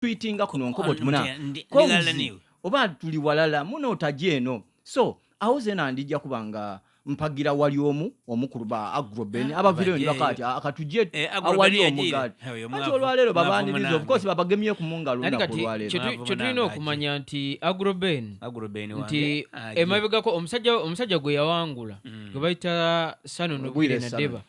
Tweetinga kuno nkobo Ono muna ndigala niwe. Oba tuli walala muno otajja eno, so awo zena ndijja kuba nga mpagira wali omu omukulu ba Agroben abavireyo Bajje. nibakati akatujje Agroben awali yagiire. omugaati. Oyo Anti mwavu- olwaleero mwavu babaniriza, of munange. course babagemye ku mungalo Nati olunaku kati olwaleero. Mwavu kyetulina munange. okumanya nti Agroben Agroben nti wange aje. Emabegako omusajja gwe yawangula gwe bayita Sanon Bwire Bwire Sanon. Nadeba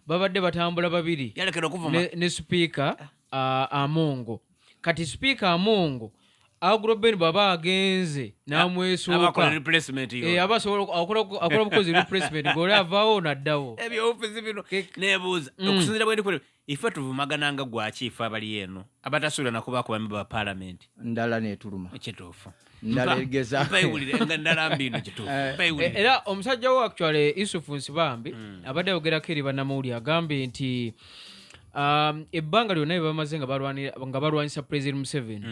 babadde batambula babiri Yalekera okuvuma. ne sipiika Amongo. Kati sipiika Amongo, Agroben bw'aba agenze abakola n'amwesooka replacement yo. Aba asobola akola bukozi replacement, ng'oli avaawo naddawo. Ebyobufuzi bino nebuuza okusinzira bwe ndikule ife tuvumagananga gwaki, ife abali eno abatasuubira nakubaako bamemba ba paalamenti? Ndala netuluma. Kituufu. Ndala egeza. Mpaiwulire nga ndala mbi ino, kituufu. Mpaiwulire. Era omusajja wo actually Isufu Nsibambi abadde ayogerako eri bannamawulire, agambye nti ebbanga lyonna bye bamaze nga balwanyisa President Museveni,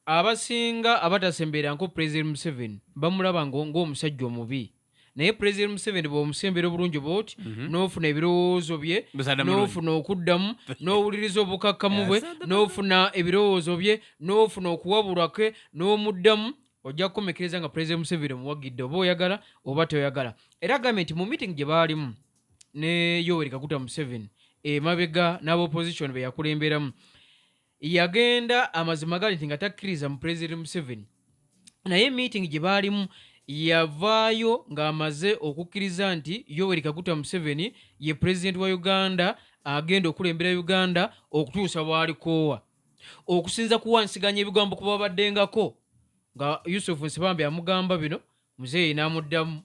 abasinga abatasemberanko President Museveni bamulaba ng'omusajja omubi, naye President Museveni bw'omusembera obulungi bwoti n'ofuna ebirowoozo bye, Musaada mulungi. N'ofuna okuddamu n'owuliriza obukakkamu bwe, n'ofuna ebirowoozo bye, n'ofuna okuwabulwa kwe, n'omuddamu, ojja kukomekkereza nga President Museveni omuwagidde oba oyagala oba toyagala. Era agambye nti mu meeting gye baalimu ne Yoweri Kaguta Museveni emabega n'abaopposition be yakulemberamu, yagenda amazima gali nti nga takkiriza mu President Museveni, naye meeting gye baalimu yavaayo ng'amaze okukkiriza nti Yoweri Kaguta Museveni ye president wa Uganda agenda okulembera Uganda okutuusa bw'alikoowa, okusinza kuwansiganya ebigambo kuba babaddengako nga Yusufu Nsibambi amugamba bino, muzeeyi n'amuddamu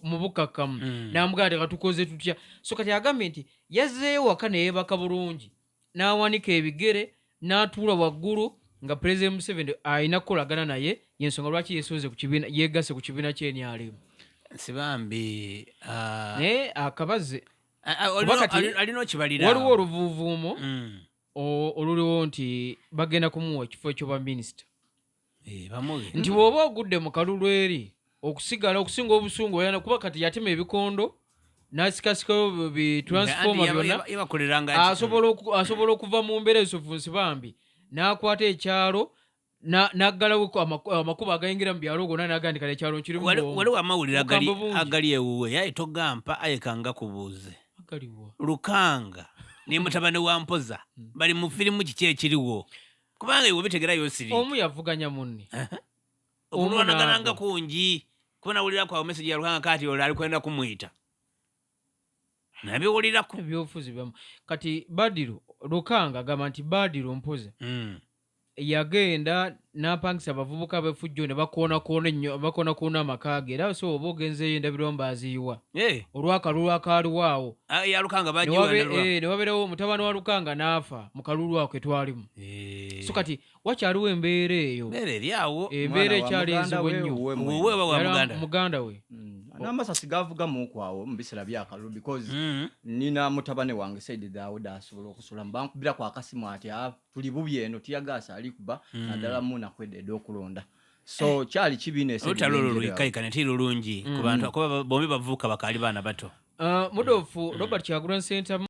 mu bukakkamu n'amugamba nti katukoze tutya. So kati agambye nti yazzeeyo waka neyeebaka bulungi, n'awanika ebigere, n'atuula waggulu nga President Museveni alina kukolagana naye, yensonga lwaki yesoze ku kibiina, yegasse ku kibiina ky'NRM. Nsibambi Naye akabaze kuba kati alina okibalira. Waliwo oluvuuvuumo oluliwo nti bagenda kumuwa ekifo ekyoba minisita. Eh, bamuwe. Nti bw'oba ogudde mu kalulu eri okusigala okusinga obusungu oyana, kuba kati yatema ebikondo n'asikasikayo bi transformer Anti byonna. Yabakoleranga Asobola okuva mu mbeera, Yusufu Nsibambi n'akwata ekyalo n'aggalawo amakubo agayingira mu byalo gonna, n'agandikala ekyalo nkirimu bw'omu. Waliwo amawulire agali Bukambwe bungi. Agali ewuwe yaye togampa aye kanga kubuuze. Agaliwa? Lukanga ne mutabani wa Mpoza bali mu firimu, kiki ekiriwo? Kubanga iwe bitegerayo siri. Omu yavuganya munne, omu okulwanagananga n'agwa. Kungi kuba nawulira kwawo message ya Lukanga kati olwo ali kwenda kumwita, nabiwuliraku. Ebyobufuzi byamu kati Badiru Lukanga agamba nti Badiru Mpoza yagenda n'apangisa abavubuka b'effujjo ne bakoonakoona ennyo, bakoonakoona amaka ge, era so oba ogenzeeyo endabirwamu baaziyiwa olw'akalulu akaaliwo awo. Ah, ya Lukanga Ne wabe- bagiwa. ne wabeerawo mutabani wa Lukanga n'afa mu kalulu ako ketwalimu. So kati wakyaliwo embeera eyo. Mbeera eri awo. Embeera Mwana wa ekyali muganda enzibu we, ennyo. wuwe mwene. Wuwe oba wa Yali muganda? Muganda we. N'amasasi gavuga muukwawo mu biseera byakalulu because nina mutabane wange Saidi Dawuda asobola okusula bankubirako akasimu ati, "Ah, tuli bubi eno, tiyagaasa ali kuba naddala mu naku edda ed'okulonda." So kyali kibiina. Olutalo olwo lwikaikane ti lulungi ku bantu kuba bombi bavubuka bakaali baana bato. Mudofu Robert Kyagulanyi Ssentamu.